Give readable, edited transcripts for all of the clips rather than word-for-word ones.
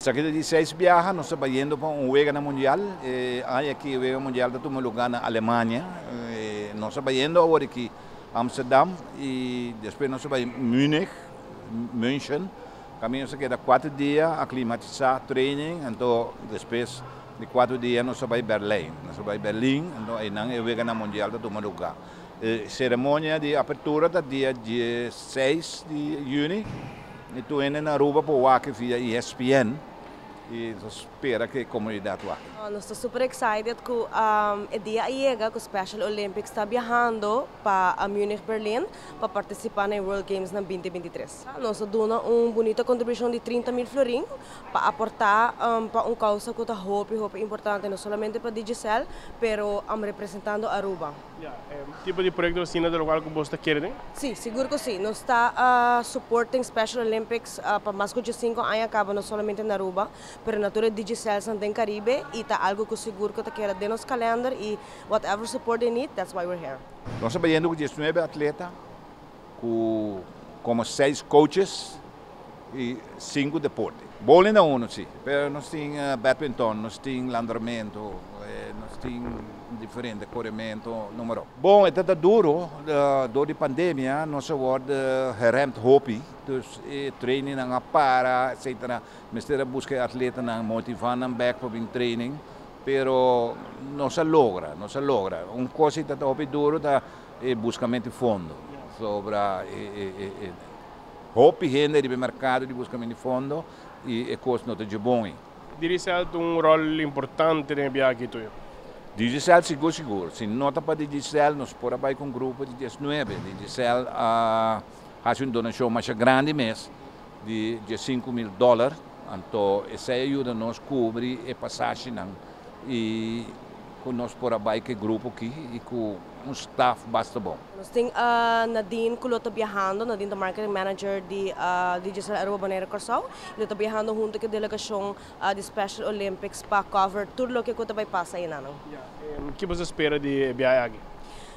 Esaki ta di seis biaha nos ta bayendo pa un weganan mundial. E aña aki e wega mundial ta tuma luga na Alemania. Nos ta bayendo awor aki Amsterdam y despues nos ta bay Munich, München. Caminda nos ta keda cuater dia aclimatisa, training, anto despues di cuater dia nos ta bay Berlijn. Nos ta bay Berlin, anto eynan e weganan mundial ta tuma luga. E ceremonia di apertura ta dia dieseis di juni y tur hende na Aruba por wak via ESPN y nos ta spera cu e comunidad wak. Nos ta super excited cu e dia a yega cu Special Olympics ta biahando pa Munich, Berlin pa participa na e World Games na binti binti tres. Nos a duna un bunita contribucion di trinta mil florin pa aporta pa un causa cu ta hopi hopi importante no solamente pa Digicel pero representando Aruba. Ya, e tipo di proyecto asina ta locual cu bos ta kere den? Si, sigur cu si. Nos ta supporting Special Olympics pa mas cu diescinco aña caba no solamente na Aruba, pero na tur e Digicelsan den Caribe y ta algo cu sigur cu ta keda den nos calender y whatever support they need, that's why we're here. Nos ta bayendo cu diesnuebe atleta cu como seis coaches y cinco deporte. Bowling ta uno si, pero nos tin badminton, nos tin landramento, nos tin diferente coremento, numero. Bon, e ta ta duro, door di pandemia nos a word geremd hopi, dus e trainingnan a para, etcetera. Mester a busca e atletanan, motiva nan bek pa bin training, pero nos a logra, nos a logra. Un cos si ta ta hopi duro ta e buscamento di fondo, sobra e Hopi hende riba e merkado di buska mini fondo i e kos no ta dje bon ei. Digicel ta un ròl importante den e biaha aki tuyo. Digicel sigur sigur. Si no ta pa Digicel nos por a bai ku un grupo di diesnuebe. Digicel a hasi un donashon masha grandi mes di diesinku mil dòler. Anto esei a yuda nos kubri e pasashinan i ku nos por a bai ku e grupo aki i ku un staf basta bon. Nos tin Nadine ku lo ta biahando, Nadine ta marketing manager di Digicel Aruba Bonaire Kòrsou i lo ta biahando huntu ku e delegashon di Special Olympics pa cover tur loke ku ta bai pasa einanan. Ki bo ta spera di e biahe aki?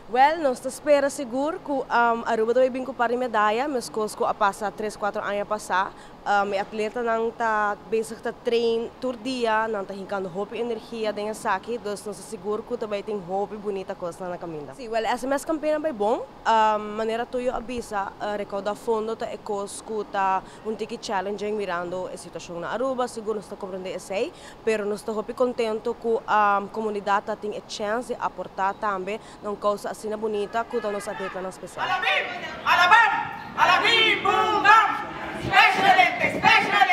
Wèl, nos ta spera sigur ku Aruba ta bai bin ku par di medaya, meskos ku a pasa tres kuater aña pasá. E atletanan ta bezig ta train tur dia, nan ta hinkando hopi energia den esaki, dus nos ta sigur ku ta bai tin hopi bunita kosnan na kaminda. Sí, wèl SMS campaign a bai bon. Manera Tuyo a bisa, rekouda fondo ta e kos ku ta un tiki challenging mirando e situashon na Aruba, sigur nos ta komprendé esei, pero nos ta hopi kontentu ku komunidat ta tin e chèns di aportá tambe na un kousa asina bunita ku ta nos atletanan spesial. Alabim, alabam, alabim, bum, bam! Special Olympics, Special Olympics!